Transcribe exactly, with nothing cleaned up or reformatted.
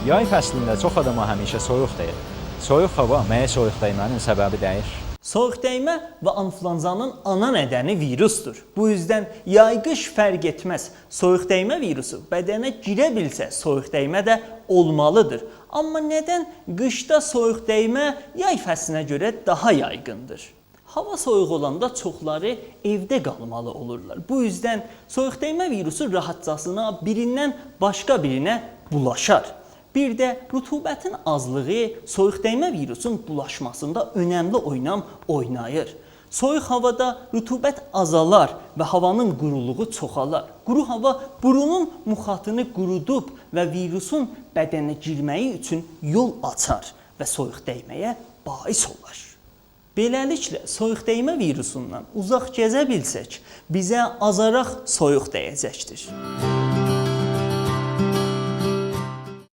یای فصلینده چوخ آداما همیشه سویوق دَییر. سویوق هاوا مگه سویوق دَیمه‌نین سببی دَییل؟ سویوق دَیمه و آنفلوانزانین آنا ندنی ویروسدور. بو اوزدن یای-قیش فرق ائتمز. سویوق دَیمه ویروسو بدنه گیره بیلسه، سویوق دَیمه ده اولمالیدیر. آمما ندن قیشدا سویوق دَیمه یای فصلینه گؤره داها یایغیندیر؟ هاوا سویوق اولاندا چوخلاری ائوده قالمالی اولورلار. بو اوزدن سویوق دَیمه ویروسو راحتجاسینا بیریندن باشقا بیرینه بولاشار. بیر ده رطوبتین آزلیغی سویوق دَیمه ویروسون بولاشماسیندا اؤنملی اوینام اویناییر. سویوق هاوادا رطوبت آزالار و هاوانین قورولوغو چوخالار. قورو هاوا بورونون مخاطینی قورودوب و ویروسون بدنه گیرمه‌یی اوچون یول آچار و سویوق دَیمه‌یه باعث اولار. بئله‌لیکله، سویوق دَیمه ویروسوندان اوزاق گزه بیلسک، بیزه آزاراق سویوق دَیه‌جکدیر.